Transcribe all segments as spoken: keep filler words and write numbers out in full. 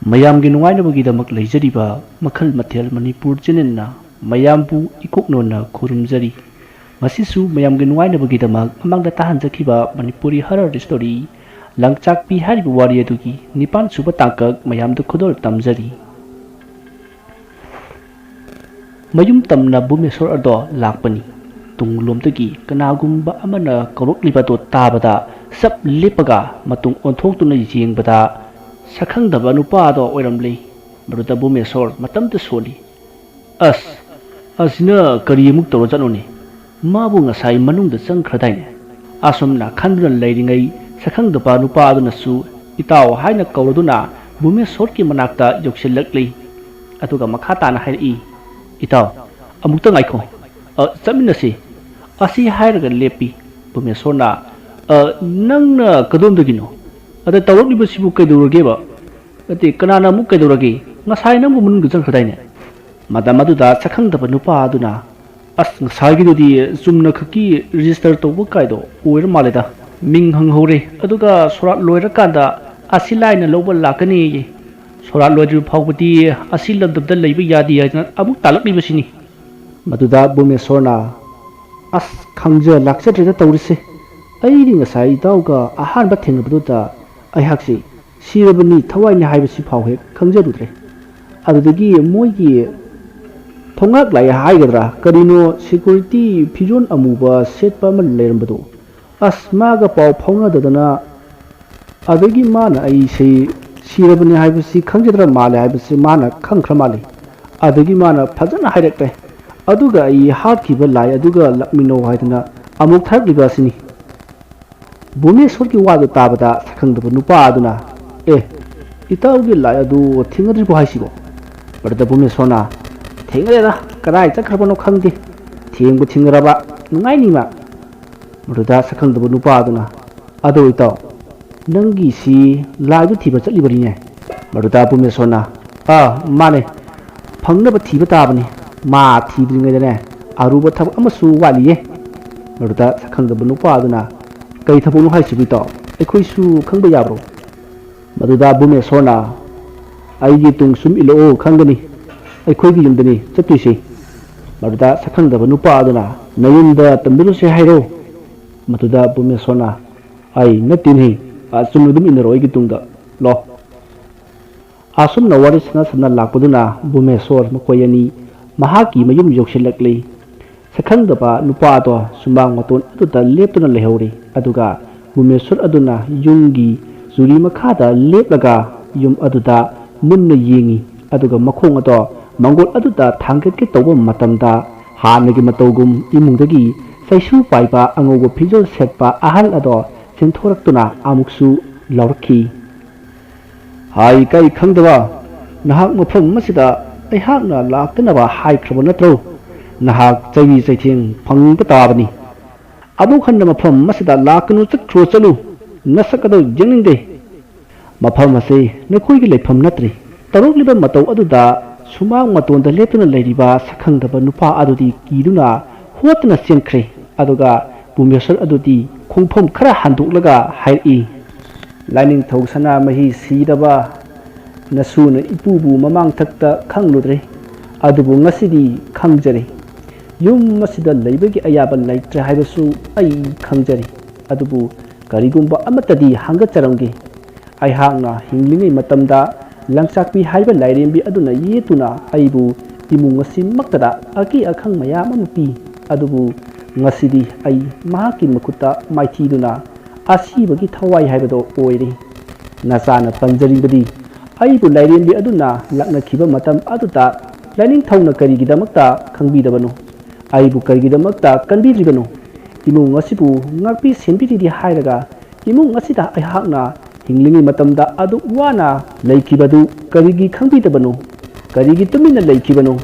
ꯃꯌꯥꯝꯒꯤ ꯅꯨꯡꯉꯥꯏꯅꯕꯒꯤꯗꯃꯛ ꯂꯩꯖꯔꯤꯕ ꯃꯈꯜ ꯃꯊꯦꯜ ꯃꯅꯤꯄꯨꯔ ꯆꯦꯅꯦꯜꯅ ꯃꯌꯥꯝꯕꯨ ꯏꯀꯣꯛꯅꯣꯟꯅ ꯈꯨꯔꯨꯝꯖꯔꯤ꯫ ꯉꯁꯤꯁꯨ ꯃꯌꯥꯝꯒꯤ ꯅꯨꯡꯉꯥꯏꯅꯕꯒꯤꯗꯃꯛ ꯃꯃꯥꯡꯗ ꯇꯥꯍꯟꯖꯈꯤꯕ ꯃꯅꯤꯄꯨꯔꯤ ꯍꯔꯔ ꯁ꯭ꯇꯣꯔꯤ ꯂꯪꯆꯥꯛꯄꯤ ꯍꯥꯏꯔꯤꯕ ꯋꯥꯔꯤ ꯑꯗꯨꯒꯤ ꯅꯤꯄꯥꯟ ꯁꯨꯕ ꯇꯥꯡꯀꯛ ꯃꯌꯥꯝꯗ ꯈꯨꯗꯣꯜ ꯇꯝꯖꯔꯤ꯫ ꯃꯌꯨꯝ ꯇꯝꯅ ꯚꯨꯃꯦꯁꯣꯔ ꯑꯗꯣ ꯂꯥꯛꯄꯅꯤ꯫ ꯇꯨꯡꯂꯣꯝꯗꯒꯤ ꯀꯅꯥꯒꯨꯝꯕ ꯑꯃꯅ ꯀꯧꯔꯛꯂꯤꯕꯗꯨ ꯇꯥꯕꯗ ꯆꯞ ꯂꯦꯞꯄꯒ ꯃꯇꯨꯡ ꯑꯣꯟꯊꯣꯛꯇꯨꯅ ꯌꯦꯡꯕꯗ ꯁꯛꯈꯪꯗꯕ ꯅꯨꯄꯥ ꯑꯗꯣ ꯑꯣꯏꯔꯝꯂꯦ꯫ ꯃꯗꯨꯗ ꯚꯨꯃꯦꯁꯣꯔ ꯃꯇꯝꯗ ꯁꯣꯜꯂꯤ꯫ "ꯑꯁ, ꯑꯁꯤꯅ ꯀꯔꯤ ꯑꯃꯨꯛ ꯇꯧꯔꯖꯥꯠꯅꯣꯅꯦ? ꯃꯥꯕꯨ ꯉꯁꯥꯏ ꯃꯅꯨꯡꯗ ꯆꯪꯈ꯭ꯔꯗꯥꯏꯅꯦ?" ꯑꯁꯨꯝꯅ ꯈꯟꯗꯨꯅ ꯂꯩꯔꯤꯉꯩ ꯁꯛꯈꯪꯗꯕ ꯅꯨꯄꯥ ꯑꯗꯨꯅꯁꯨ "ꯏꯇꯥꯎ" ꯍꯥꯏꯅ ꯀꯧꯔꯗꯨꯅ ꯚꯨꯃꯦꯁꯣꯔꯒꯤ ꯃꯅꯥꯛꯇ ꯌꯧꯁꯤꯜꯂꯛꯂꯤ꯫ ꯑꯗꯨꯒ ꯃꯈꯥ ꯇꯥꯅ ꯍꯥꯏꯔꯛꯏ, "ꯏꯇꯥꯎ, ꯑꯃꯨꯛꯇ ꯉꯥꯏꯈꯣ꯫ ꯑ, ꯆꯠꯃꯤꯟꯅꯁꯤ꯫" ꯑꯁꯤ ꯍꯥꯏꯔꯒ ꯂꯦꯞꯄꯤ꯫ ꯚꯨꯃꯦꯁꯣꯔꯅ, "ꯑ, ꯅꯪꯅ ꯀꯗꯣꯝꯗꯒꯤꯅꯣ? ꯑꯗ ꯇꯧꯔꯛꯂꯤꯕꯁꯤꯕꯨ ꯀꯩꯗꯧꯔꯒꯦꯕ? ꯅꯠꯇꯦ, ꯀꯅꯥꯅ ꯑꯃꯨꯛ ꯀꯩꯗꯧꯔꯒꯦ? ꯉꯁꯥꯏ ꯅꯪꯕꯨ ꯃꯅꯨꯡꯗ ꯆꯪꯈ꯭ꯔꯗꯥꯏꯅꯦ?" ꯃꯇꯝ ꯑꯗꯨꯗ ꯁꯛꯈꯪꯗꯕ ꯅꯨꯄꯥ ꯑꯗꯨꯅ, "ꯑꯁ, ꯉꯁꯥꯏꯒꯤꯗꯨꯗꯤ ꯆꯨꯝꯅ ꯈꯛꯀꯤ ꯔꯦꯖꯤꯁꯇꯔ ꯇꯧꯕ ꯀꯥꯏꯗꯣ ꯑꯣꯏꯔ ꯃꯥꯜꯂꯦꯗ꯫ ꯃꯤꯡ ꯍꯪꯍꯧꯔꯦ, ꯑꯗꯨꯒ ꯁꯣꯔꯥꯠ ꯂꯣꯏꯔꯀꯥꯟꯗ ꯑꯁꯤ ꯂꯥꯏꯅ ꯂꯧꯕ ꯂꯥꯛꯀꯅꯤꯌꯦ꯫ ꯁꯣꯔꯥꯠ ꯂꯣꯏꯗ꯭ꯔꯤꯕ ꯐꯥꯎꯕꯗꯤ ꯑꯁꯤ ꯂꯝꯗꯝꯗ ꯂꯩꯕ ꯌꯥꯗꯦ" ꯍꯥꯏꯗꯅ ꯑꯃꯨꯛ ꯇꯥꯜꯂꯛꯂꯤꯕꯁꯤꯅꯤ꯫ ꯃꯗꯨꯗ ꯚꯨꯃꯦꯁꯣꯔꯅ, "ꯑꯁ, ꯈꯪꯖ ꯂꯥꯛꯆꯗ꯭ꯔꯦꯗ ꯇꯧꯔꯤꯁꯦ꯫ ꯑꯩꯗꯤ ꯉꯁꯥꯏ ꯏꯇꯥꯎꯒ ꯑꯍꯥꯟꯕ ꯊꯦꯡꯅꯕꯗꯨꯗ ꯑꯩꯍꯥꯛꯁꯤ ꯁꯤꯔꯕꯅꯤ ꯊꯋꯥꯏꯅꯤ ꯍꯥꯏꯕꯁꯤ ꯐꯥꯎ ꯍꯦꯛ ꯈꯪꯖꯔꯨꯗ꯭ꯔꯦ꯫ ꯑꯗꯨꯗꯒꯤ ꯃꯣꯏꯒꯤ ꯊꯣꯡꯉꯥꯛ ꯂꯥꯏ ꯍꯥꯏꯒꯗ꯭ꯔꯥ ꯀꯔꯤꯅꯣ, ꯁꯦꯀ꯭ꯌꯨꯔꯤꯇꯤ ꯐꯤꯖꯣꯜ ꯑꯃꯨꯕ ꯁꯦꯠꯄ ꯑꯃ ꯂꯩꯔꯝꯕꯗꯣ, ꯑꯁ, ꯃꯥꯒ ꯄꯥꯎ ꯐꯥꯎꯅꯗꯗꯅ, ꯑꯗꯒꯤ ꯃꯥꯅ ꯑꯩꯁꯦ ꯁꯤꯔꯕꯅꯤ ꯍꯥꯏꯕꯁꯤ ꯈꯪꯖꯗ꯭ꯔ ꯃꯥꯜꯂꯦ ꯍꯥꯏꯕꯁꯤ ꯃꯥꯅ ꯈꯪꯈ꯭ꯔ ꯃꯥꯜꯂꯤ꯫ ꯑꯗꯒꯤ ꯃꯥꯅ ꯐꯖꯅ ꯍꯥꯏꯔꯛꯂꯦ꯫ ꯑꯗꯨꯒ ꯑꯩ ꯍꯥꯠꯈꯤꯕ ꯂꯥꯏ ꯑꯗꯨꯒ ꯂꯥꯛꯃꯤꯟꯅꯧ ꯍꯥꯏꯗꯅ ꯑꯃꯨꯛ ꯊꯥꯔꯛꯂꯤꯕ ꯑꯁꯤꯅꯤ꯫" ꯚꯨꯃꯦꯁꯣꯔꯒꯤ ꯋꯥꯗꯨ ꯇꯥꯕꯗ ꯁꯛꯈꯪꯗꯕ ꯅꯨꯄꯥ ꯑꯗꯨꯅ, "ꯑꯦ, ꯏꯇꯥꯎꯒꯤ ꯂꯥꯏ ꯑꯗꯨ ꯊꯦꯡꯅꯗ꯭ꯔꯤꯕꯣ ꯍꯥꯏꯁꯤꯕꯣ?" ꯃꯗꯨꯗ ꯚꯨꯃꯦꯁꯣꯔꯅ, "ꯊꯦꯡꯅꯔꯦꯗ, ꯀꯗꯥꯏ ꯆꯠꯈ꯭ꯔꯕꯅꯣ ꯈꯪꯗꯦ꯫ ꯊꯦꯡꯕꯨ ꯊꯦꯡꯅꯔꯕ, ꯅꯨꯡꯉꯥꯏꯅꯤ ꯃꯥ꯫" ꯃꯗꯨꯗ ꯁꯛꯈꯪꯗꯕ ꯅꯨꯄꯥ ꯑꯗꯨꯅ, "ꯑꯗꯣ ꯏꯇꯥꯎ, ꯅꯪꯒꯤꯁꯤ ꯂꯥꯏꯗꯨ ꯊꯤꯕ ꯆꯠꯂꯤꯕꯅꯤꯅꯦ?" ꯃꯗꯨꯗ ꯚꯨꯃꯦꯁꯣꯔꯅ, "ꯑꯥ, ꯃꯥꯅꯦ꯫ ꯐꯪꯅꯕ ꯊꯤꯕ ꯇꯥꯕꯅꯤ꯫ ꯃꯥ ꯊꯤꯗ꯭ꯔꯤꯉꯩꯗꯅꯦ, ꯑꯔꯨꯕ ꯊꯕꯛ ꯑꯃꯁꯨ ꯋꯥꯠꯂꯤꯌꯦ꯫" ꯃꯗꯨꯗ ꯁꯛꯈꯪꯗꯕ ꯅꯨꯄꯥ ꯑꯗꯨꯅ, "ꯀꯔꯤ ꯊꯕꯛꯅꯣ ꯍꯥꯏꯁꯤꯕꯨ ꯏꯇꯥꯎ? ꯑꯩꯈꯣꯏꯁꯨ ꯈꯪꯕ ꯌꯥꯕ꯭ꯔꯣ?" ꯃꯗꯨꯗ ꯚꯨꯃꯦꯁꯣꯔꯅ, "ꯑꯩꯒꯤ ꯇꯨꯡ ꯁꯨꯝ ꯏꯜꯂꯛꯑꯣ, ꯈꯪꯒꯅꯤ꯫ ꯑꯩꯈꯣꯏꯒꯤ ꯌꯨꯝꯗꯅꯤ ꯆꯠꯇꯣꯏꯁꯤ꯫" ꯃꯗꯨꯗ ꯁꯛꯈꯪꯗꯕ ꯅꯨꯄꯥ ꯑꯗꯨꯅ, "ꯅꯌꯨꯝꯗ ꯇꯝꯕꯤꯔꯨꯁꯦ ꯍꯥꯏꯔꯣ?" ꯃꯗꯨꯗ ꯚꯨꯃꯦꯁꯣꯔꯅ, "ꯑꯩ ꯅꯠꯇꯦꯅꯦ, ꯑꯁꯨꯝꯅ ꯑꯗꯨꯝ ꯏꯟꯅꯔꯣ ꯑꯩꯒꯤ ꯇꯨꯡꯗ ꯂꯣ꯫" ꯑꯁꯨꯝꯅ ꯋꯥꯔꯤ ꯁꯥꯟꯅ ꯁꯥꯟꯅ ꯂꯥꯛꯄꯗꯨꯅ ꯚꯨꯃꯦꯁꯣꯔ ꯃꯈꯣꯏ ꯑꯅꯤ ꯃꯍꯥꯛꯀꯤ ꯃꯌꯨꯝ ꯌꯧꯁꯤꯜꯂꯛꯂꯤ꯫ ꯁꯛꯈꯪꯗꯕ ꯅꯨꯄꯥ ꯑꯗꯣ ꯁꯨꯃꯥꯡ ꯃꯇꯣꯟ ꯑꯗꯨꯗ ꯂꯦꯞꯇꯨꯅ ꯂꯩꯍꯧꯔꯤ꯫ ꯑꯗꯨꯒ ꯚꯨꯃꯦꯁꯣꯔ ꯑꯗꯨꯅ ꯌꯨꯝꯒꯤ ꯆꯨꯔꯤ ꯃꯈꯥꯗ ꯂꯦꯞꯂꯒ ꯌꯨꯝ ꯑꯗꯨꯗ ꯃꯨꯟꯅ ꯌꯦꯡꯉꯤ꯫ ꯑꯗꯨꯒ ꯃꯈꯣꯡ ꯑꯗꯣ ꯃꯪꯒꯣꯜ ꯑꯗꯨꯗ ꯊꯥꯡꯒꯠꯀꯦ ꯇꯧꯕ ꯃꯇꯝꯗ, ꯍꯥꯟꯅꯒꯤ ꯃꯇꯧꯒꯨꯝ ꯏꯃꯨꯡꯗꯒꯤ ꯆꯩꯁꯨ ꯄꯥꯏꯕ ꯑꯉꯧꯕ ꯐꯤꯖꯣꯜ ꯁꯦꯠꯄ ꯑꯍꯜ ꯑꯗꯣ ꯆꯦꯟꯊꯣꯔꯛꯇꯨꯅ ꯑꯃꯨꯛꯁꯨ ꯂꯥꯎꯔꯛꯈꯤ꯫ "ꯍꯥꯏ ꯀꯩ ꯈꯪꯗꯕ, ꯅꯍꯥꯛ ꯃꯐꯝ ꯑꯁꯤꯗ ꯑꯩꯍꯥꯛꯅ ꯂꯥꯛꯇꯅꯕ ꯍꯥꯏꯈ꯭ꯔꯕ ꯅꯠꯇ꯭ꯔꯣ? ꯅꯍꯥꯛ ꯆꯩꯕꯤ ꯆꯩꯊꯦꯡ ꯐꯪꯕ ꯇꯥꯕꯅꯤ꯫ ꯑꯃꯨꯛ ꯍꯟꯅ ꯃꯐꯝ ꯑꯁꯤꯗ ꯂꯥꯛꯀꯅꯨ, ꯆꯠꯈ꯭ꯔꯣ ꯆꯠꯂꯨ, ꯅꯁꯛ ꯑꯗꯨ ꯌꯦꯡꯅꯤꯡꯗꯦ꯫ ꯃꯐꯝ ꯑꯁꯤ ꯅꯈꯣꯏꯒꯤ ꯂꯩꯐꯝ ꯅꯠꯇ꯭ꯔꯦ꯫" ꯇꯧꯔꯛꯂꯤꯕ ꯃꯇꯧ ꯑꯗꯨꯗ ꯁꯨꯃꯥꯡ ꯃꯇꯣꯟꯗ ꯂꯦꯞꯇꯨꯅ ꯂꯩꯔꯤꯕ ꯁꯛꯈꯪꯗꯕ ꯅꯨꯄꯥ ꯑꯗꯨꯗꯤ ꯀꯤꯗꯨꯅ ꯍꯣꯠꯇꯨꯅ ꯆꯦꯟꯈ꯭ꯔꯦ꯫ ꯑꯗꯨꯒ ꯚꯨꯃꯦꯁꯣꯔ ꯑꯗꯨꯗꯤ ꯈꯣꯡꯐꯝ ꯈꯔ ꯍꯟꯗꯣꯛꯂꯒ ꯍꯥꯏꯔꯛꯏ, "ꯂꯥꯏꯅꯤꯡꯊꯧ ꯁꯅꯥꯃꯍꯤ ꯁꯤꯗꯕ ꯅꯁꯨꯅ ꯏꯄꯨꯕꯨ ꯃꯃꯥꯡꯊꯛꯇ ꯈꯪꯂꯨꯗ꯭ꯔꯦ, ꯑꯗꯨꯕꯨ ꯉꯁꯤꯗꯤ ꯈꯪꯖꯔꯦ꯫ ꯌꯨꯝ ꯑꯁꯤꯗ ꯂꯩꯕꯒꯤ ꯑꯌꯥꯕ ꯂꯩꯇ꯭ꯔꯦ ꯍꯥꯏꯕꯁꯨ ꯑꯩ ꯈꯪꯖꯔꯦ꯫ ꯑꯗꯨꯕꯨ ꯀꯔꯤꯒꯨꯝꯕ ꯑꯃꯠꯇꯗꯤ ꯍꯪꯒꯠꯆꯔꯝꯒꯦ꯫ ꯑꯩꯍꯥꯛꯅ ꯍꯤꯡꯂꯤꯉꯩ ꯃꯇꯝꯗ ꯂꯪꯆꯥꯛꯄꯤ ꯍꯥꯏꯕ ꯂꯥꯏꯔꯦꯝꯕꯤ ꯑꯗꯨꯅ ꯌꯦꯠꯇꯨꯅ ꯑꯩꯕꯨ ꯏꯃꯨꯡ ꯑꯁꯤꯃꯛꯇꯗ ꯑꯀꯤ ꯑꯈꯪ ꯃꯌꯥꯝ ꯑꯃ ꯄꯤ꯫ ꯑꯗꯨꯕꯨ ꯉꯁꯤꯗꯤ ꯑꯩ ꯃꯍꯥꯛꯀꯤ ꯃꯈꯨꯠꯇ ꯃꯥꯏꯊꯤꯗꯨꯅ ꯑꯁꯤꯕꯒꯤ ꯊꯋꯥꯏ ꯍꯥꯏꯕꯗꯣ ꯑꯣꯏꯔꯦ꯫ ꯅꯆꯥꯅ ꯄꯟꯖꯔꯤꯕꯗꯤ ꯑꯩꯕꯨ ꯂꯥꯏꯔꯦꯝꯕꯤ ꯑꯗꯨꯅ ꯂꯥꯛꯅꯈꯤꯕ ꯃꯇꯝ ꯑꯗꯨꯗ ꯂꯥꯏꯅꯤꯡꯊꯧꯅ ꯀꯔꯤꯒꯤꯗꯃꯛꯇ ꯈꯪꯕꯤꯗꯕꯅꯣ? ꯑꯩꯕꯨ ꯀꯔꯤꯒꯤꯗꯃꯛꯇ ꯀꯟꯕꯤꯗ꯭ꯔꯤꯕꯅꯣ? ꯏꯃꯨꯡ ꯑꯁꯤꯕꯨ ꯉꯥꯛꯄꯤ ꯁꯦꯟꯕꯤꯔꯤꯗꯤ ꯍꯥꯏꯔꯒ ꯏꯃꯨꯡ ꯑꯁꯤꯗ ꯑꯩꯍꯥꯛꯅ ꯍꯤꯡꯂꯤꯉꯩ ꯃꯇꯝꯗ ꯑꯗꯨꯛ ꯋꯥꯅ ꯂꯩꯈꯤꯕꯗꯨ ꯀꯔꯤꯒꯤ ꯈꯪꯕꯤꯗꯕꯅꯣ? ꯀꯔꯤꯒꯤ ꯇꯨꯃꯤꯟꯅ ꯂꯩꯈꯤꯕꯅꯣ?"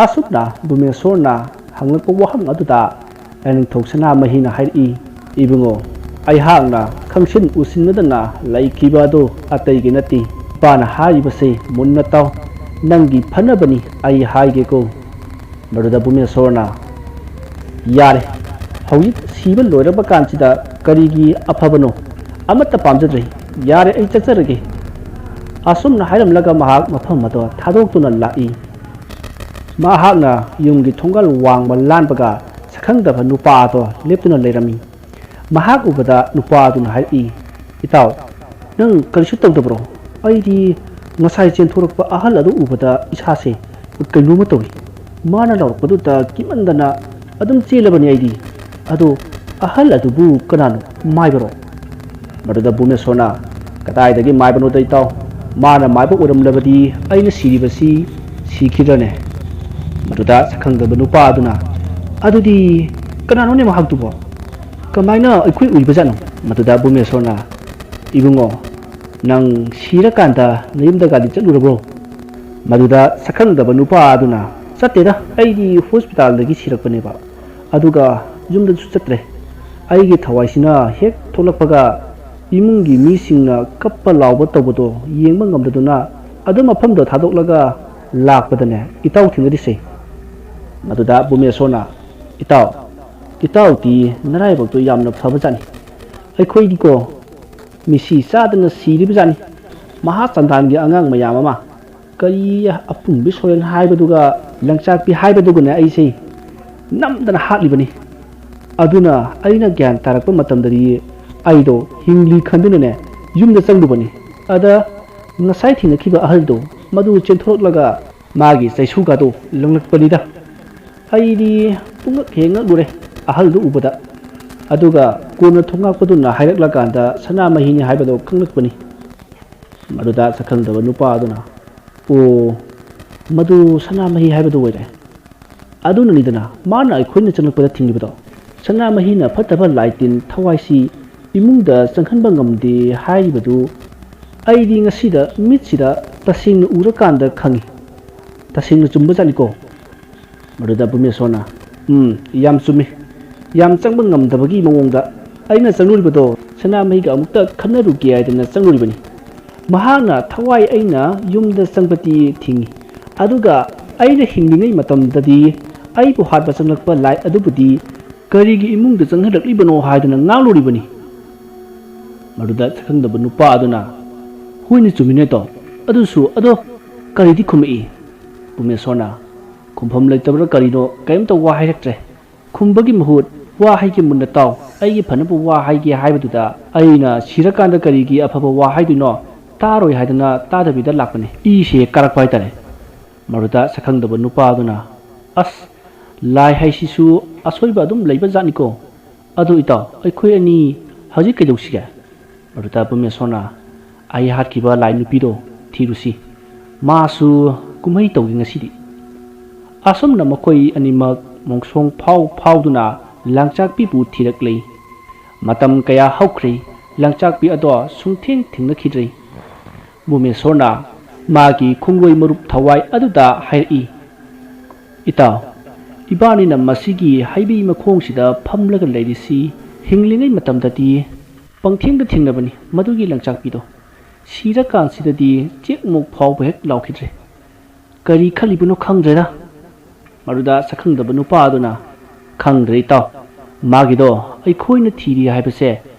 ꯑꯁꯨꯝꯅ ꯚꯨꯃꯦꯁꯣꯔꯅ ꯍꯪꯂꯛꯄ ꯋꯥꯍꯪ ꯑꯗꯨꯗ ꯂꯥꯏꯅꯤꯡꯊꯧ ꯁꯅꯥꯃꯍꯤꯅ ꯍꯥꯏꯔꯛꯏ, "ꯏꯕꯨꯡꯉꯣ, ꯑꯩꯍꯥꯛꯅ ꯈꯪꯁꯤꯟ ꯎꯁꯤꯟꯅꯗꯅ ꯂꯩꯈꯤꯕ ꯑꯗꯨ ꯑꯇꯩꯒꯤ ꯅꯠꯇꯦ꯫ ꯏꯄꯥꯅ ꯍꯥꯏꯔꯤꯕꯁꯦ ꯃꯨꯟꯅ ꯇꯥꯎ꯫ ꯅꯪꯒꯤ ꯐꯅꯕꯅꯤ ꯑꯩ ꯍꯥꯏꯒꯦꯀꯣ꯫" ꯃꯗꯨꯗ ꯚꯨꯃꯦꯁꯣꯔꯅ, "ꯌꯥꯔꯦ, ꯍꯧꯖꯤꯛ ꯁꯤꯕ ꯂꯣꯏꯔꯕ ꯀꯥꯟꯁꯤꯗ ꯀꯔꯤꯒꯤ ꯑꯐꯕꯅꯣ? ꯑꯃꯠꯇ ꯄꯥꯝꯖꯗ꯭ꯔꯦ꯫ ꯌꯥꯔꯦ, ꯑꯩ ꯆꯠꯆꯔꯒꯦ꯫" ꯑꯁꯨꯝꯅ ꯍꯥꯏꯔꯝꯂꯒ ꯃꯍꯥꯛ ꯃꯐꯝ ꯑꯗꯣ ꯊꯥꯗꯣꯛꯇꯨꯅ ꯂꯥꯛꯏ꯫ ꯃꯍꯥꯛꯅ ꯌꯨꯝꯒꯤ ꯊꯣꯡꯒꯥꯜ ꯋꯥꯡꯃ ꯂꯥꯟꯕꯒ ꯁꯛꯈꯪꯗꯕ ꯅꯨꯄꯥ ꯑꯗꯣ ꯂꯦꯞꯇꯨꯅ ꯂꯩꯔꯝꯃꯤ꯫ ꯃꯍꯥꯛ ꯎꯕꯗ ꯅꯨꯄꯥ ꯑꯗꯨꯅ ꯍꯥꯏꯔꯛꯏ, "ꯏꯇꯥꯎ, ꯅꯪ ꯀꯔꯤꯁꯨ ꯇꯧꯗꯕ꯭ꯔꯣ? ꯑꯩꯗꯤ ꯉꯁꯥꯏ ꯆꯦꯟꯊꯣꯔꯛꯄ ꯑꯍꯜ ꯑꯗꯨ ꯎꯕꯗ ꯏꯁꯥꯁꯦ ꯀꯩꯅꯣꯝꯃ ꯇꯧꯏ꯫ ꯃꯥꯅ ꯂꯥꯎꯔꯛꯄꯗꯨꯗ ꯀꯤꯃꯟꯗꯅ ꯑꯗꯨꯝ ꯆꯦꯜꯂꯕꯅꯤ ꯑꯩꯗꯤ꯫ ꯑꯗꯣ ꯑꯍꯜ ꯑꯗꯨꯕꯨ ꯀꯅꯥꯅꯣ ꯃꯥꯏꯕꯔꯣ?" ꯃꯗꯨꯗ ꯚꯨꯃꯦꯁꯣꯔꯅ, "ꯀꯗꯥꯏꯗꯒꯤ ꯃꯥꯏꯕꯅꯣꯗ ꯏꯇꯥꯎ? ꯃꯥꯅ ꯃꯥꯏꯕ ꯑꯣꯏꯔꯝꯂꯕꯗꯤ ꯑꯩꯅ ꯁꯤꯔꯤꯕꯁꯤ ꯁꯤꯈꯤꯗ꯭ꯔꯅꯦ?" ꯃꯗꯨꯗ ꯁꯛꯈꯪꯗꯕ ꯅꯨꯄꯥ ꯑꯗꯨꯅ, "ꯑꯗꯨꯗꯤ ꯀꯅꯥꯅꯣꯅꯦ ꯃꯍꯥꯛꯇꯨꯕꯣ? ꯀꯃꯥꯏꯅ ꯑꯩꯈꯣꯏ ꯎꯏꯕꯖꯥꯠꯅꯣ?" ꯃꯗꯨꯗ ꯚꯨꯃꯦꯁꯣꯔꯅ, "ꯏꯕꯨꯡꯉꯣ, ꯅꯪ ꯁꯤꯔꯀꯥꯟꯗ ꯅꯌꯨꯝꯗꯒꯗꯤ ꯆꯠꯂꯨꯔꯕ꯭ꯔꯣ?" ꯃꯗꯨꯗ ꯁꯛꯈꯪꯗꯕ ꯅꯨꯄꯥ ꯑꯗꯨꯅ, "ꯆꯠꯇꯦꯗ, ꯑꯩꯗꯤ ꯍꯣꯁꯄꯤꯇꯥꯜꯗꯒꯤ ꯁꯤꯔꯛꯄꯅꯦꯕ꯫ ꯑꯗꯨꯒ ꯌꯨꯝꯗꯁꯨ ꯆꯠꯇ꯭ꯔꯦ꯫ ꯑꯩꯒꯤ ꯊꯋꯥꯏꯁꯤꯅ ꯍꯦꯛ ꯊꯣꯛꯂꯛꯄꯒ ꯏꯃꯨꯡꯒꯤ ꯃꯤꯁꯤꯡꯅ ꯀꯞꯄ ꯂꯥꯎꯕ ꯇꯧꯕꯗꯣ ꯌꯦꯡꯕ ꯉꯝꯗꯗꯨꯅ ꯑꯗꯨꯝ ꯃꯐꯝꯗꯣ ꯊꯥꯗꯣꯛꯂꯒ ꯂꯥꯛꯄꯗꯅꯦ ꯏꯇꯥꯎ ꯊꯦꯡꯅꯔꯤꯁꯦ꯫" ꯃꯗꯨꯗ ꯚꯨꯃꯦꯁꯣꯔꯅ, "ꯏꯇꯥꯎ, ꯏꯇꯥꯎꯗꯤ ꯅꯔꯥꯏꯕꯛꯇꯣ ꯌꯥꯝꯅ ꯐꯕꯖꯥꯠꯅꯤ꯫ ꯑꯩꯈꯣꯏꯗꯤꯀꯣ ꯃꯤꯁꯤ ꯆꯥꯗꯅ ꯁꯤꯔꯤꯕꯖꯥꯠꯅꯤ꯫ ꯃꯍꯥ ꯆꯟꯗꯥꯟꯒꯤ ꯑꯉꯥꯡ ꯃꯌꯥꯝ ꯑꯃ, ꯀꯔꯤ ꯑꯄꯨꯝꯕꯤ ꯁꯣꯔꯦꯟ ꯍꯥꯏꯕꯗꯨꯒ ꯂꯪꯆꯥꯛꯄꯤ ꯍꯥꯏꯕꯗꯨꯒꯅꯦ ꯑꯩꯁꯦ ꯅꯝꯗꯅ ꯍꯥꯠꯂꯤꯕꯅꯤ꯫ ꯑꯗꯨꯅ ꯑꯩꯅ ꯒ꯭ꯌꯥꯟ ꯇꯥꯔꯛꯄ ꯃꯇꯝꯗꯗꯤ ꯑꯩꯗꯣ ꯍꯤꯡꯂꯤ ꯈꯟꯗꯨꯅꯅꯦ ꯌꯨꯝꯗ ꯆꯪꯂꯨꯕꯅꯤ꯫ ꯑꯗ ꯉꯁꯥꯏ ꯊꯦꯡꯅꯈꯤꯕ ꯑꯍꯜꯗꯣ ꯃꯗꯨ ꯆꯦꯟꯊꯣꯔꯛꯂꯒ ꯃꯥꯒꯤ ꯆꯩꯁꯨꯒꯗꯣ ꯂꯪꯂꯛꯄꯅꯤꯗ꯫ ꯑꯩꯗꯤ ꯄꯨꯡꯉꯛ ꯍꯦꯛ ꯉꯛꯂꯨꯔꯦ ꯑꯍꯜꯗꯨ ꯎꯕꯗ꯫ ꯑꯗꯨꯒ ꯀꯣꯟꯅ ꯊꯣꯡꯉꯥꯛꯄꯗꯨꯅ ꯍꯥꯏꯔꯛꯂꯀꯥꯟꯗ ꯁꯅꯥꯃꯍꯤꯅꯤ ꯍꯥꯏꯕꯗꯣ ꯈꯪꯂꯛꯄꯅꯤ꯫" ꯃꯗꯨꯗ ꯁꯛꯈꯪꯗꯕ ꯅꯨꯄꯥ ꯑꯗꯨꯅ, "ꯑꯣ, ꯃꯗꯨ ꯁꯅꯥꯃꯍꯤ ꯍꯥꯏꯕꯗꯨ ꯑꯣꯏꯔꯦ꯫ ꯑꯗꯨꯅꯅꯤꯗꯅ ꯃꯥꯅ ꯑꯩꯈꯣꯏꯅ ꯆꯪꯂꯛꯄꯗ ꯊꯤꯡꯂꯤꯕꯗꯣ꯫ ꯁꯅꯥꯃꯍꯤꯅ ꯐꯠꯇꯕ ꯂꯥꯏ ꯇꯤꯟ ꯊꯋꯥꯏꯁꯤ ꯏꯃꯨꯡꯗ ꯆꯪꯍꯟꯕ ꯉꯝꯗꯦ ꯍꯥꯏꯔꯤꯕꯗꯨ ꯑꯩꯗꯤ ꯉꯁꯤꯗ ꯃꯤꯠꯁꯤꯗ ꯇꯁꯦꯡꯅ ꯎꯔꯀꯥꯟꯗ ꯈꯪꯉꯤ꯫ ꯇꯁꯦꯡꯅ ꯆꯨꯝꯕꯖꯥꯠꯅꯤꯀꯣ?" ꯃꯗꯨꯗ ꯚꯨꯃꯦꯁꯣꯔꯅ, "ꯎꯝ, ꯌꯥꯝ ꯆꯨꯝꯃꯤ꯫ ꯌꯥꯝ ꯆꯪꯕ ꯉꯝꯗꯕꯒꯤ ꯃꯑꯣꯡꯗ ꯑꯩꯅ ꯆꯪꯂꯨꯔꯤꯕꯗꯣ ꯁꯅꯥꯃꯍꯤꯒ ꯑꯃꯨꯛꯇ ꯈꯟꯅꯔꯨꯒꯦ ꯍꯥꯏꯗꯅ ꯆꯪꯂꯨꯔꯤꯕꯅꯤ꯫ ꯃꯍꯥꯛꯅ ꯊꯋꯥꯏ ꯑꯩꯅ ꯌꯨꯝꯗ ꯆꯪꯕꯗꯤ ꯊꯤꯡꯏ, ꯑꯗꯨꯒ ꯑꯩꯅ ꯍꯤꯡꯂꯤꯉꯩ ꯃꯇꯝꯗꯗꯤ ꯑꯩꯕꯨ ꯍꯥꯠꯄ ꯆꯪꯂꯛꯄ ꯂꯥꯏ ꯑꯗꯨꯕꯨꯗꯤ ꯀꯔꯤꯒꯤ ꯏꯃꯨꯡꯗ ꯆꯪꯍꯜꯂꯛꯂꯤꯕꯅꯣ ꯍꯥꯏꯗꯨꯅ ꯉꯥꯡꯂꯨꯔꯤꯕꯅꯤ꯫" ꯃꯗꯨꯗ ꯁꯛꯈꯪꯗꯕ ꯅꯨꯄꯥ ꯑꯗꯨꯅ, "ꯍꯣꯏꯅꯦ, ꯆꯨꯝꯃꯤꯅꯦ ꯏꯇꯥꯎ꯫ ꯑꯗꯨꯁꯨ ꯑꯗꯣ ꯀꯔꯤꯗꯤ ꯈꯨꯝꯃꯛꯏ?" ꯄꯨꯃꯦꯁꯣꯔꯅ, "ꯈꯨꯝꯐꯝ ꯂꯩꯇꯕ꯭ꯔꯥ ꯀꯔꯤꯅꯣ, ꯀꯔꯤꯝꯇ ꯋꯥ ꯍꯥꯏꯔꯛꯇ꯭ꯔꯦ꯫ ꯈꯨꯝꯕꯒꯤ ꯃꯍꯨꯠ ꯋꯥ ꯍꯥꯏꯒꯦ ꯃꯨꯟꯅ ꯇꯥꯎ, ꯑꯩꯒꯤ ꯐꯅꯕ ꯋꯥ ꯍꯥꯏꯒꯦ ꯍꯥꯏꯕꯗꯨꯗ ꯑꯩꯅ ꯁꯤꯔꯀꯥꯟꯗ ꯀꯔꯤꯒꯤ ꯑꯐꯕ ꯋꯥ ꯍꯥꯏꯗꯣꯏꯅꯣ? ꯇꯥꯔꯣꯏ ꯍꯥꯏꯗꯅ ꯇꯥꯗꯕꯤꯗ ꯂꯥꯛꯄꯅꯤ꯫" ꯏꯁꯦ ꯀꯥꯔꯛꯄ ꯍꯥꯏꯇꯥꯔꯦ꯫ ꯃꯗꯨꯗ ꯁꯛꯈꯪꯗꯕ ꯅꯨꯄꯥ ꯑꯗꯨꯅ, "ꯑꯁ, ꯂꯥꯏ ꯍꯥꯏꯁꯤꯁꯨ ꯑꯁꯣꯏꯕ ꯑꯗꯨꯝ ꯂꯩꯕ ꯖꯥꯠꯅꯤꯀꯣ꯫ ꯑꯗꯣ ꯏꯇꯥꯎ, ꯑꯩꯈꯣꯏ ꯑꯅꯤ ꯍꯧꯖꯤꯛ ꯀꯩꯗꯧꯁꯤꯒꯦ?" ꯃꯗꯨꯗ ꯄꯨꯃꯦꯁꯣꯔꯅ, "ꯑꯩ ꯍꯥꯠꯈꯤꯕ ꯂꯥꯏ ꯅꯨꯄꯤꯗꯣ ꯊꯤꯔꯨꯁꯤ꯫ ꯃꯥꯁꯨ ꯀꯨꯝꯍꯩ ꯇꯧꯒꯦ ꯉꯁꯤꯗꯤ꯫" ꯑꯁꯨꯝꯅ ꯃꯈꯣꯏ ꯑꯅꯤꯃꯛ ꯃꯣꯡꯁꯣꯡ ꯐꯥꯎ ꯐꯥꯎꯗꯨꯅ ꯂꯥꯡꯆꯥꯛꯄꯤꯕꯨ ꯊꯤꯔꯛꯂꯤ꯫ ꯃꯇꯝ ꯀꯌꯥ ꯍꯧꯈ꯭ꯔꯦ, ꯂꯥꯡꯆꯥꯛꯄꯤ ꯑꯗꯣ ꯁꯨꯡꯊꯦꯡ ꯊꯦꯡꯅꯈꯤꯗ꯭ꯔꯦ꯫ ꯄꯨꯃꯦꯁꯣꯔꯅ ꯃꯥꯒꯤ ꯈꯣꯡꯂꯣꯏ ꯃꯔꯨꯞ ꯊꯋꯥꯏ ꯑꯗꯨꯗ ꯍꯥꯏꯔꯛꯏ, "ꯏꯇꯥꯎ, ꯏꯕꯥꯅꯤꯅ ꯃꯁꯤꯒꯤ ꯍꯩꯕꯤ ꯃꯈꯣꯡꯁꯤꯗ ꯐꯝꯂꯒ ꯂꯩꯔꯤꯁꯤ ꯍꯤꯡꯂꯤꯉꯩ ꯃꯇꯝꯗꯗꯤ ꯄꯪꯊꯦꯡꯗ ꯊꯦꯡꯅꯕꯅꯤ ꯃꯗꯨꯒꯤ ꯂꯪꯆꯥꯛꯄꯤꯗꯣ꯫ ꯁꯤꯔꯀꯥꯟꯁꯤꯗꯗꯤ ꯆꯦꯛꯃꯨꯛ ꯐꯥꯎꯕ ꯍꯦꯛ ꯂꯥꯎꯈꯤꯗ꯭ꯔꯦ꯫ ꯀꯔꯤ ꯈꯜꯂꯤꯕꯅꯣ ꯈꯪꯗ꯭ꯔꯦꯗ꯫" ꯃꯗꯨꯗ ꯁꯛꯈꯪꯗꯕ ꯅꯨꯄꯥ ꯑꯗꯨꯅ, "ꯈꯪꯗ꯭ꯔꯦ ꯏꯇꯥꯎ, ꯃꯥꯒꯤꯗꯣ ꯑꯩꯈꯣꯏꯅ ꯊꯤꯔꯤ ꯍꯥꯏꯕꯁꯦ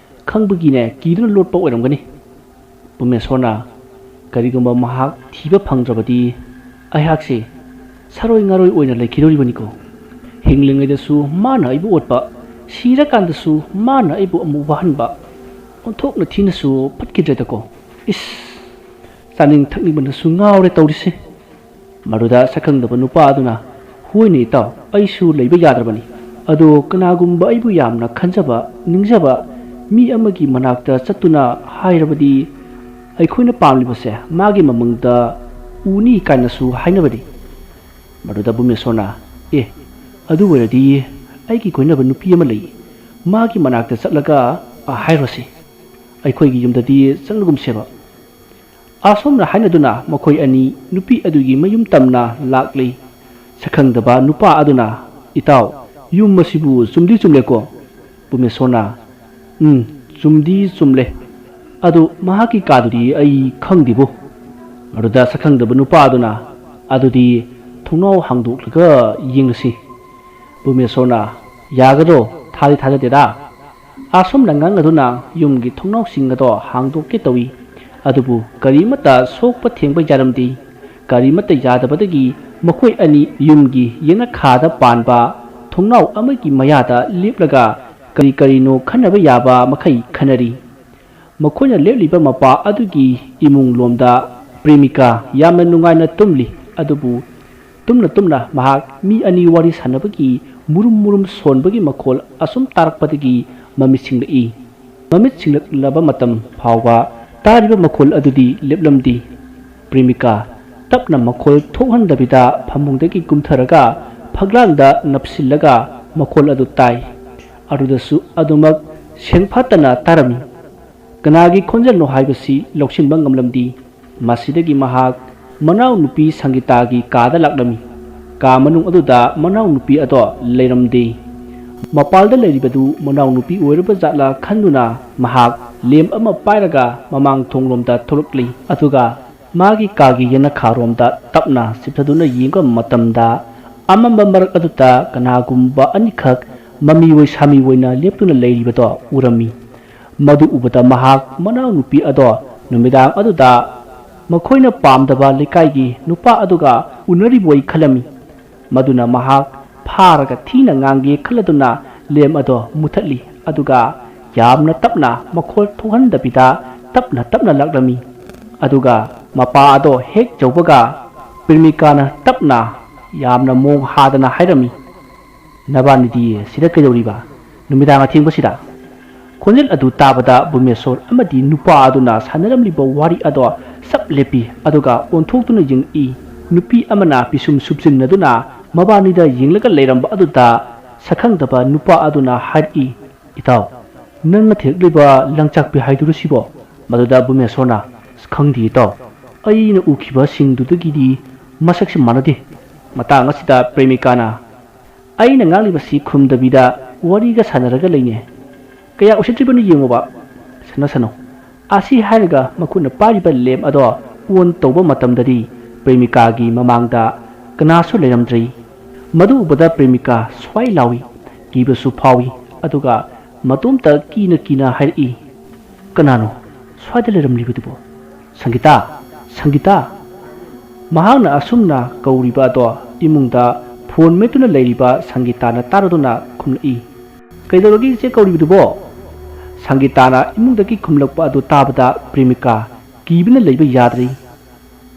ꯈꯪꯕꯒꯤꯅꯦ ꯀꯤꯗꯨꯅ ꯂꯣꯠꯄ ꯑꯣꯏꯔꯝꯒꯅꯤ꯫" ꯄꯨꯃꯦꯁꯣꯔꯅ, "ꯀꯔꯤꯒꯨꯝꯕ ꯃꯍꯥꯛ ꯊꯤꯕ ꯐꯪꯗ꯭ꯔꯕꯗꯤ ꯑꯩꯍꯥꯛꯁꯦ ꯁꯥꯔꯣꯏ ꯉꯥꯔꯣꯏ ꯑꯣꯏꯅ ꯂꯩꯈꯤꯗꯧꯔꯤꯕꯅꯤꯀꯣ꯫ ꯍꯤꯡꯂꯤꯉꯩꯗꯁꯨ ꯃꯥꯅ ꯑꯩꯕꯨ ꯑꯣꯠꯄ, ꯁꯤꯔꯀꯥꯟꯗꯁꯨ ꯃꯥꯅ ꯑꯩꯕꯨ ꯑꯃꯨꯛ ꯋꯥꯍꯟꯕ, ꯑꯣꯟꯊꯣꯛꯅ ꯊꯤꯅꯁꯨ ꯐꯠꯈꯤꯗ꯭ꯔꯦꯗꯀꯣ꯫ ꯏꯁ, ꯆꯥꯅꯤꯡ ꯊꯛꯅꯤꯡꯕꯅꯁꯨ ꯉꯥꯎꯔꯦ ꯇꯧꯔꯤꯁꯦ꯫" ꯃꯗꯨꯗ ꯁꯛꯈꯪꯗꯕ ꯅꯨꯄꯥ ꯑꯗꯨꯅ, "ꯍꯣꯏꯅꯦ ꯏꯇꯥꯎ, ꯑꯩꯁꯨ ꯂꯩꯕ ꯌꯥꯗ꯭ꯔꯕꯅꯤ꯫ ꯑꯗꯣ ꯀꯅꯥꯒꯨꯝꯕ ꯑꯩꯕꯨ ꯌꯥꯝꯅ ꯈꯟꯖꯕ, ꯅꯤꯡꯖꯕ ꯃꯤ ꯑꯃꯒꯤ ꯃꯅꯥꯛꯇ ꯆꯠꯇꯨꯅ ꯍꯥꯏꯔꯕꯗꯤ ꯑꯩꯈꯣꯏꯅ ꯄꯥꯝꯂꯤꯕꯁꯦ ꯃꯥꯒꯤ ꯃꯃꯥꯡꯗ ꯎꯅꯤ ꯀꯥꯏꯅꯁꯨ ꯍꯥꯏꯅꯕꯅꯤ꯫" ꯃꯗꯨꯗ ꯄꯨꯃꯦꯁꯣꯔꯅ, "ꯑꯦ, ꯑꯗꯨ ꯑꯣꯏꯔꯗꯤ ꯑꯩꯒꯤ ꯀꯣꯏꯅꯕ ꯅꯨꯄꯤ ꯑꯃ ꯂꯩ, ꯃꯥꯒꯤ ꯃꯅꯥꯛꯇ ꯆꯠꯂꯒ ꯍꯥꯏꯔꯨꯔꯁꯤ꯫ ꯑꯩꯈꯣꯏꯒꯤ ꯌꯨꯝꯗꯗꯤ ꯆꯪꯂꯒꯨꯝꯁꯦꯕ꯫" ꯑꯁꯨꯝꯅ ꯍꯥꯏꯅꯗꯨꯅ ꯃꯈꯣꯏ ꯑꯅꯤ ꯅꯨꯄꯤ ꯑꯗꯨꯒꯤ ꯃꯌꯨꯝ ꯇꯝꯅ ꯂꯥꯛꯂꯤ꯫ ꯁꯛꯈꯪꯗꯕ ꯅꯨꯄꯥ ꯑꯗꯨꯅ, "ꯏꯇꯥꯎ, ꯌꯨꯝ ꯑꯁꯤꯕꯨ ꯆꯨꯝꯗꯤ ꯆꯨꯝꯂꯦꯀꯣ?" ꯄꯨꯃꯦꯁꯣꯔꯅ, "ꯎꯝ, ꯆꯨꯝꯗꯤ ꯆꯨꯝꯂꯦ꯫ ꯑꯗꯨ ꯃꯍꯥꯛꯀꯤ ꯀꯥꯗꯨꯗꯤ ꯑꯩ ꯈꯪꯗꯦꯕꯨ꯫" ꯃꯗꯨꯗ ꯁꯛꯈꯪꯗꯕ ꯅꯨꯄꯥ ꯑꯗꯨꯅ, "ꯑꯗꯨꯗꯤ ꯊꯣꯡꯅꯥꯎ ꯍꯥꯡꯗꯣꯛꯂꯒ ꯌꯦꯡꯂꯁꯤ꯫" ꯄꯨꯃꯦꯁꯣꯔꯅ, "ꯌꯥꯒꯗ꯭ꯔꯣ? ꯊꯥꯗꯤ ꯊꯥꯖꯗꯦꯗ꯫" ꯑꯁꯨꯝꯅ ꯉꯥꯡꯅꯗꯨꯅ ꯌꯨꯝꯒꯤ ꯊꯣꯡꯅꯥꯎꯁꯤꯡ ꯑꯗꯣ ꯍꯥꯡꯗꯣꯛꯀꯦ ꯇꯧꯏ꯫ ꯑꯗꯨꯕꯨ ꯀꯔꯤꯃꯠꯇ ꯁꯣꯛꯄ ꯊꯦꯡꯕ ꯌꯥꯔꯝꯗꯦ꯫ ꯀꯔꯤꯃꯠꯇ ꯌꯥꯗꯕꯗꯒꯤ ꯃꯈꯣꯏ ꯑꯅꯤ ꯌꯨꯝꯒꯤ ꯌꯦꯅꯈꯥꯗ ꯄꯥꯟꯕ ꯊꯣꯡꯅꯥꯎ ꯑꯃꯒꯤ ꯃꯌꯥꯗ ꯂꯦꯞꯂꯒ ꯀꯔꯤ ꯀꯔꯤꯅꯣ ꯈꯟꯅꯕ ꯌꯥꯕ ꯃꯈꯩ ꯈꯟꯅꯔꯤ꯫ ꯃꯈꯣꯏꯅ ꯂꯦꯞꯂꯤꯕ ꯃꯄꯥ ꯑꯗꯨꯒꯤ ꯏꯃꯨꯡ ꯂꯣꯝꯗ ꯄ꯭ꯔꯦꯃꯤꯀꯥ ꯌꯥꯝꯅ ꯅꯨꯡꯉꯥꯏꯅ ꯇꯨꯝꯂꯤ꯫ ꯑꯗꯨꯕꯨ ꯇꯨꯝꯅ ꯇꯨꯝꯅ ꯃꯍꯥꯛ ꯃꯤ ꯑꯅꯤ ꯋꯥꯔꯤ ꯁꯥꯟꯅꯕꯒꯤ ꯃꯨꯔꯨꯝ ꯃꯨꯔꯨꯝ ꯁꯣꯟꯕꯒꯤ ꯃꯈꯣꯜ ꯑꯁꯨꯝ ꯇꯥꯔꯛꯄꯗꯒꯤ ꯃꯃꯤꯠ ꯁꯤꯡꯂꯛꯏ꯫ ꯃꯃꯤꯠ ꯁꯤꯡꯂꯛꯂꯕ ꯃꯇꯝ ꯐꯥꯎꯕ ꯇꯥꯔꯤꯕ ꯃꯈꯣꯜ ꯑꯗꯨꯗꯤ ꯂꯦꯞꯂꯝꯗꯦ꯫ ꯄ꯭ꯔꯦꯃꯤꯀꯥ ꯇꯞꯅ ꯃꯈꯣꯜ ꯊꯣꯛꯍꯟꯗꯕꯤꯗ ꯐꯃꯨꯡꯗꯒꯤ ꯀꯨꯝꯊꯔꯒ ꯐꯛꯂꯥꯡꯗ ꯅꯞꯁꯤꯜꯂꯒ ꯃꯈꯣꯜ ꯑꯗꯨ ꯇꯥꯏ꯫ ꯑꯗꯨꯗꯁꯨ ꯑꯗꯨꯃꯛ ꯁꯦꯡꯐꯥꯠꯇꯅ ꯇꯥꯔꯝꯃꯤ꯫ ꯀꯅꯥꯒꯤ ꯈꯣꯟꯖꯦꯜꯅꯣ ꯍꯥꯏꯕꯁꯤ ꯂꯧꯁꯤꯟꯕ ꯉꯝꯂꯝꯗꯦ꯫ ꯃꯁꯤꯗꯒꯤ ꯃꯍꯥꯛ ꯃꯅꯥꯎꯅꯨꯄꯤ ꯁꯪꯒꯤꯇꯥꯒꯤ ꯀꯥꯗ ꯂꯥꯛꯂꯝꯃꯤ꯫ ꯀꯥ ꯃꯅꯨꯡ ꯑꯗꯨꯗ ꯃꯅꯥꯎꯅꯨꯄꯤ ꯑꯗꯣ ꯂꯩꯔꯝꯗꯦ꯫ ꯃꯄꯥꯜꯗ ꯂꯩꯔꯤꯕꯗꯨ ꯃꯅꯥꯎꯅꯨꯄꯤ ꯑꯣꯏꯔꯕ ꯖꯥꯠꯂꯥ ꯈꯟꯗꯨꯅ ꯃꯍꯥꯛ ꯂꯦꯝ ꯑꯃ ꯄꯥꯏꯔꯒ ꯃꯃꯥꯡ ꯊꯣꯡꯂꯣꯝꯗ ꯊꯣꯛꯂꯛꯂꯤ꯫ ꯑꯗꯨꯒ ꯃꯥꯒꯤ ꯀꯥꯒꯤ ꯌꯦꯅꯈꯥꯔꯣꯝꯗ ꯇꯞꯅ ꯆꯤꯞꯊꯗꯨꯅ ꯌꯦꯡꯕ ꯃꯇꯝꯗ, ꯑꯃꯝꯕ ꯃꯔꯛ ꯑꯗꯨꯗ ꯀꯅꯥꯒꯨꯝꯕ ꯑꯅꯤꯈꯛ ꯃꯃꯤ ꯑꯣꯏ ꯁꯥꯃꯤ ꯑꯣꯏꯅ ꯂꯦꯞꯇꯨꯅ ꯂꯩꯔꯤꯕꯗꯣ ꯎꯔꯝꯃꯤ꯫ ꯃꯗꯨ ꯎꯕꯗ ꯃꯍꯥꯛ ꯃꯅꯥꯎꯅꯨꯄꯤ ꯑꯗꯣ ꯅꯨꯃꯤꯗꯥꯡ ꯑꯗꯨꯗ ꯃꯈꯣꯏꯅ ꯄꯥꯝꯗꯕ ꯂꯩꯀꯥꯏꯒꯤ ꯅꯨꯄꯥ ꯑꯗꯨꯒ ꯎꯅꯔꯤꯕꯣꯏ ꯈꯜꯂꯝꯃꯤ꯫ ꯃꯗꯨꯅ ꯃꯍꯥꯛ ꯐꯥꯔꯒ ꯊꯤꯅ ꯉꯥꯡꯒꯦ ꯈꯜꯂꯗꯨꯅ ꯂꯦꯝ ꯑꯗꯣ ꯃꯨꯊꯠꯂꯤ꯫ ꯑꯗꯨꯒ ꯌꯥꯝꯅ ꯇꯞꯅ, ꯃꯈꯣꯜ ꯊꯣꯛꯍꯟꯗꯕꯤꯗ ꯇꯞꯅ ꯇꯞꯅ ꯂꯥꯛꯂꯝꯃꯤ꯫ ꯑꯗꯨꯒ ꯃꯄꯥ ꯑꯗꯣ ꯍꯦꯛ ꯌꯧꯕꯒ ꯄ꯭ꯔꯦꯃꯤꯀꯥꯅ ꯇꯞꯅ, ꯌꯥꯝꯅ ꯃꯣꯡ ꯍꯥꯗꯅ ꯍꯥꯏꯔꯝꯃꯤ, "ꯅꯕꯥꯅꯤꯗꯤ ꯁꯤꯗ ꯀꯩꯗꯧꯔꯤꯕ? ꯅꯨꯃꯤꯗꯥꯡ ꯑꯊꯦꯡꯕꯁꯤꯗ?" ꯈꯣꯟꯖꯦꯜ ꯑꯗꯨ ꯇꯥꯕꯗ ꯚꯨꯃꯦꯁꯣꯔ ꯑꯃꯗꯤ ꯅꯨꯄꯥ ꯑꯗꯨꯅ ꯁꯥꯟꯅꯔꯝꯂꯤꯕ ꯋꯥꯔꯤ ꯑꯗꯣ ꯆꯞ ꯂꯦꯞꯄꯤ꯫ ꯑꯗꯨꯒ ꯑꯣꯟꯊꯣꯛꯇꯨꯅ ꯌꯦꯡꯉꯛꯏ꯫ ꯅꯨꯄꯤ ꯑꯃꯅ ꯄꯤꯁꯨꯝ ꯁꯨꯞꯆꯤꯟꯅꯗꯨꯅ ꯃꯕꯥꯅꯤꯗ ꯌꯦꯡꯂꯒ ꯂꯩꯔꯝꯕ ꯑꯗꯨꯗ ꯁꯛꯈꯪꯗꯕ ꯅꯨꯄꯥ ꯑꯗꯨꯅ ꯍꯥꯏꯔꯛꯏ, "ꯏꯇꯥꯎ, ꯅꯪꯅ ꯊꯤꯔꯛꯂꯤꯕ ꯂꯪꯆꯥꯛꯄꯤ ꯍꯥꯏꯗꯨꯔꯣ ꯁꯤꯕꯣ?" ꯃꯗꯨꯗ ꯚꯨꯃꯦꯁꯣꯔꯅ, "ꯑꯁ, ꯈꯪꯗꯦ ꯏꯇꯥꯎ, ꯑꯩꯅ ꯎꯈꯤꯕꯁꯤꯡꯗꯨꯗꯒꯤꯗꯤ ꯃꯁꯛꯁꯤ ꯃꯥꯟꯅꯗꯦ꯫" ꯃꯇꯥꯡ ꯑꯁꯤꯗ ꯄ꯭ꯔꯦꯃꯤꯀꯥꯅ, "ꯑꯩꯅ ꯉꯥꯡꯂꯤꯕꯁꯤ ꯈꯨꯝꯗꯕꯤꯗ ꯋꯥꯔꯤꯒ ꯁꯥꯟꯅꯔꯒ ꯂꯩꯅꯦ꯫ ꯀꯌꯥ ꯎꯁꯤꯠꯇ꯭ꯔꯤꯕꯅꯣ ꯌꯦꯡꯉꯨꯕ꯫" "ꯁꯅꯣ, ꯁꯅꯣ꯫" ꯑꯁꯤ ꯍꯥꯏꯔꯒ ꯃꯈꯨꯠꯅ ꯄꯥꯏꯔꯤꯕ ꯂꯦꯝ ꯑꯗꯣ ꯑꯣꯟ ꯇꯧꯕ ꯃꯇꯝꯗꯗꯤ ꯄ꯭ꯔꯦꯃꯤꯀꯥꯒꯤ ꯃꯃꯥꯡꯗ ꯀꯅꯥꯁꯨ ꯂꯩꯔꯝꯗ꯭ꯔꯤ꯫ ꯃꯗꯨ ꯎꯕꯗ ꯄ꯭ꯔꯦꯃꯤꯀꯥ ꯁ꯭ꯋꯥꯏ ꯂꯥꯎꯏ, ꯀꯤꯕꯁꯨ ꯐꯥꯎꯏ꯫ ꯑꯗꯨꯒ ꯃꯇꯣꯝꯇ ꯀꯤꯅ ꯀꯤꯅ ꯍꯥꯏꯔꯛꯏ, "ꯀꯅꯥꯅꯣ ꯁ꯭ꯋꯥꯏꯗ ꯂꯩꯔꯝꯂꯤꯕꯗꯨꯕꯣ?" "ꯁꯪꯒꯤꯇꯥ! ꯁꯪꯒꯤꯇꯥ!" ꯃꯍꯥꯛꯅ ꯑꯁꯨꯝꯅ ꯀꯧꯔꯤꯕ ꯑꯗꯣ ꯏꯃꯨꯡꯗ ꯐꯣꯟ ꯃꯦꯠꯇꯨꯅ ꯂꯩꯔꯤꯕ ꯁꯪꯒꯤꯇꯥꯅ ꯇꯥꯔꯗꯨꯅ ꯈꯨꯝꯂꯛꯏ꯫ "ꯀꯩꯗꯧꯔꯒꯦ ꯏꯆꯦ ꯀꯧꯔꯤꯕꯗꯨꯕꯣ?" ꯁꯪꯒꯤꯇꯥꯅ ꯏꯃꯨꯡꯗꯒꯤ ꯈꯨꯝꯂꯛꯄ ꯑꯗꯨ ꯇꯥꯕꯗ ꯄ꯭ꯔꯦꯃꯤꯀꯥ ꯀꯤꯕꯅ ꯂꯩꯕ ꯌꯥꯗ꯭ꯔꯦ꯫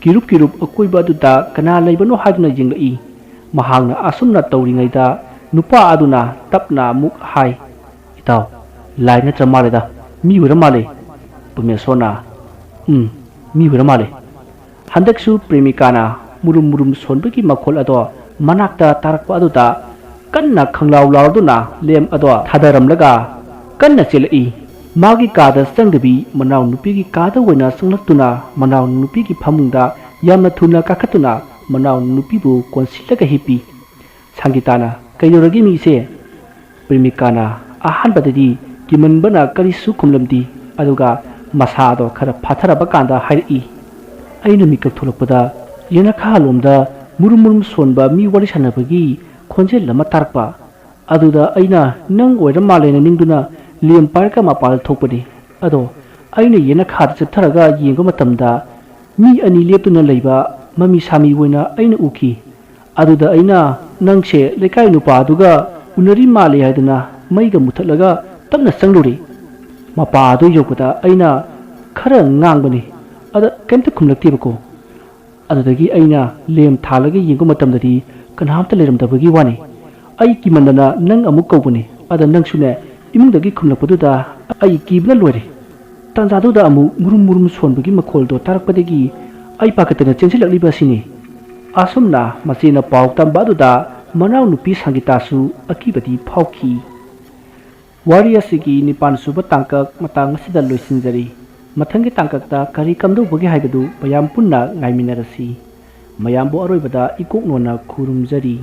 ꯀꯤꯔꯨꯞ ꯀꯤꯔꯨꯞ ꯑꯀꯣꯏꯕ ꯑꯗꯨꯗ ꯀꯅꯥ ꯂꯩꯕꯅꯣ ꯍꯥꯏꯗꯨꯅ ꯌꯦꯡꯂꯛꯏ꯫ ꯃꯍꯥꯛꯅ ꯑꯁꯨꯝꯅ ꯇꯧꯔꯤꯉꯩꯗ ꯅꯨꯄꯥ ꯑꯗꯨꯅ ꯇꯞꯅ ꯑꯃꯨꯛ ꯍꯥꯏ, "ꯏꯇꯥꯎ, ꯂꯥꯏ ꯅꯠꯇ꯭ꯔ ꯃꯥꯜꯂꯦꯗ, ꯃꯤ ꯑꯣꯏꯔ ꯃꯥꯜꯂꯦ꯫" ꯄꯔꯃꯦꯁꯣꯔꯅ, "ꯎꯝ, ꯃꯤ ꯑꯣꯏꯔ ꯃꯥꯜꯂꯦ꯫" ꯍꯟꯗꯛꯁꯨ ꯄ꯭ꯔꯦꯃꯤꯀꯥꯅ ꯃꯨꯔꯨꯝ ꯃꯨꯔꯨꯝ ꯁꯣꯟꯕꯒꯤ ꯃꯈꯣꯜ ꯑꯗꯣ ꯃꯅꯥꯛꯇ ꯇꯥꯔꯛꯄ ꯑꯗꯨꯗ ꯀꯟꯅ ꯈꯪꯂꯥꯎ ꯂꯥꯎꯗꯨꯅ ꯂꯦꯝ ꯑꯗꯣ ꯊꯥꯗꯔꯝꯂꯒ ꯀꯟꯅ ꯆꯦꯜꯂꯛꯏ꯫ ꯃꯥꯒꯤ ꯀꯥꯗ ꯆꯪꯗꯕꯤ ꯃꯅꯥꯎ ꯅꯨꯄꯤꯒꯤ ꯀꯥꯗ ꯑꯣꯏꯅ ꯆꯪꯂꯛꯇꯨꯅ ꯃꯅꯥꯎ ꯅꯨꯄꯤꯒꯤ ꯐꯃꯨꯡꯗ ꯌꯥꯝꯅ ꯊꯨꯅ ꯀꯥꯈꯠꯇꯨꯅ ꯃꯅꯥꯎ ꯅꯨꯄꯤꯕꯨ ꯀꯣꯟꯁꯤꯜꯂꯒ ꯍꯤꯞꯄꯤ꯫ ꯁꯪꯒꯤꯇꯥꯅ, "ꯀꯩꯗꯧꯔꯒꯦ ꯃꯤꯁꯦ?" ꯄ꯭ꯔꯦꯃꯤꯀꯥꯅ ꯑꯍꯥꯟꯕꯗꯗꯤ ꯀꯤꯃꯟꯕꯅ ꯀꯔꯤꯁꯨ ꯈꯨꯝꯂꯝꯗꯦ꯫ ꯑꯗꯨꯒ ꯃꯁꯥꯗꯣ ꯈꯔ ꯐꯥꯊꯔꯕ ꯀꯥꯟꯗ ꯍꯥꯏꯔꯛꯏ, "ꯑꯩꯅ ꯃꯤꯀꯞ ꯊꯣꯛꯂꯛꯄꯗ ꯌꯦꯅꯈꯥꯂꯣꯝꯗ ꯃꯨꯔꯨꯝ ꯃꯨꯔꯨꯝ ꯁꯣꯟꯕ ꯃꯤ ꯋꯥꯔꯤ ꯁꯥꯟꯅꯕꯒꯤ ꯈꯣꯟꯖꯦꯜ ꯑꯃ ꯇꯥꯔꯛꯄ꯫ ꯑꯗꯨꯗ ꯑꯩꯅ ꯅꯪ ꯑꯣꯏꯔ ꯃꯥꯜꯂꯦꯅ ꯅꯤꯡꯗꯨꯅ ꯂꯦꯝ ꯄꯥꯏꯔꯒ ꯃꯄꯥꯟꯗ ꯊꯣꯛꯄꯅꯤ꯫ ꯑꯗꯣ ꯑꯩꯅ ꯌꯦꯅꯈꯥꯗ ꯆꯠꯊꯔꯒ ꯌꯦꯡꯕ ꯃꯇꯝꯗ ꯃꯤ ꯑꯅꯤ ꯂꯦꯞꯇꯨꯅ ꯂꯩꯕ ꯃꯃꯤ ꯁꯥꯃꯤ ꯑꯣꯏꯅ ꯑꯩꯅ ꯎꯈꯤ꯫ ꯑꯗꯨꯗ ꯑꯩꯅ ꯅꯪꯁꯦ ꯂꯩꯀꯥꯏ ꯅꯨꯄꯥꯗꯨꯒ ꯎꯅꯔꯤ ꯃꯥꯜꯂꯦ ꯍꯥꯏꯗꯨꯅ ꯃꯩꯒ ꯃꯨꯊꯠꯂꯒ ꯇꯞꯅ ꯆꯪꯂꯨꯔꯦ꯫ ꯃꯄꯥ ꯑꯗꯨ ꯌꯧꯕꯗ ꯑꯩꯅ ꯈꯔ ꯉꯥꯡꯕꯅꯤ꯫ ꯑꯗ ꯀꯩꯝꯇ ꯈꯨꯝꯂꯛꯇꯦꯕꯀꯣ꯫ ꯑꯗꯨꯗꯒꯤ ꯑꯩꯅ ꯂꯦꯝ ꯊꯥꯜꯂꯒ ꯌꯦꯡꯕ ꯃꯇꯝꯗꯗꯤ ꯀꯅꯥꯝꯇ ꯂꯩꯔꯝꯗꯕꯒꯤ ꯋꯥꯅꯤ꯫ ꯑꯩ ꯀꯤꯃꯟꯗꯅ ꯅꯪ ꯑꯃꯨꯛ ꯀꯧꯕꯅꯤ꯫ ꯑꯗ ꯅꯪꯁꯨꯅꯦ ꯏꯃꯨꯡꯗꯒꯤ ꯈꯨꯝꯂꯛꯄꯗꯨꯗ ꯑꯩ ꯀꯤꯕꯅ ꯂꯣꯏꯔꯦ꯫ ꯇꯥꯟꯖꯥꯗꯨꯗ ꯑꯃꯨꯛ ꯃꯨꯔꯨꯝ ꯃꯨꯔꯨꯝ ꯁꯣꯟꯕꯒꯤ ꯃꯈꯣꯜꯗꯣ ꯇꯥꯔꯛꯄꯗꯒꯤ ꯑꯩ ꯄꯥꯈꯠꯇꯅ ꯆꯦꯟꯁꯤꯜꯂꯛꯂꯤꯕ ꯑꯁꯤꯅꯤ꯫" ꯑꯁꯨꯝꯅ ꯃꯆꯦꯅ ꯄꯥꯎ ꯇꯝꯕ ꯑꯗꯨꯗ ꯃꯅꯥꯎꯅꯨꯄꯤ ꯁꯪꯒꯤꯇꯥꯁꯨ ꯑꯀꯤꯕꯗꯤ ꯐꯥꯎꯈꯤ꯫ ꯋꯥꯔꯤ ꯑꯁꯤꯒꯤ ꯅꯤꯄꯥꯟ ꯁꯨꯕ ꯇꯥꯡꯀꯛ ꯃꯇꯥꯡ ꯑꯁꯤꯗ ꯂꯣꯏꯁꯤꯟꯖꯔꯤ꯫ ꯃꯊꯪꯒꯤ ꯇꯥꯡꯀꯛꯇ ꯀꯔꯤ ꯀꯝꯗꯧꯕꯒꯦ ꯍꯥꯏꯕꯗꯨ ꯃꯌꯥꯝ ꯄꯨꯟꯅ ꯉꯥꯏꯃꯤꯟꯅꯔꯁꯤ꯫ ꯃꯌꯥꯝꯕꯨ ꯑꯔꯣꯏꯕꯗ ꯏꯀꯣꯛ ꯅꯣꯟꯅ ꯈꯨꯔꯨꯝꯖꯔꯤ꯫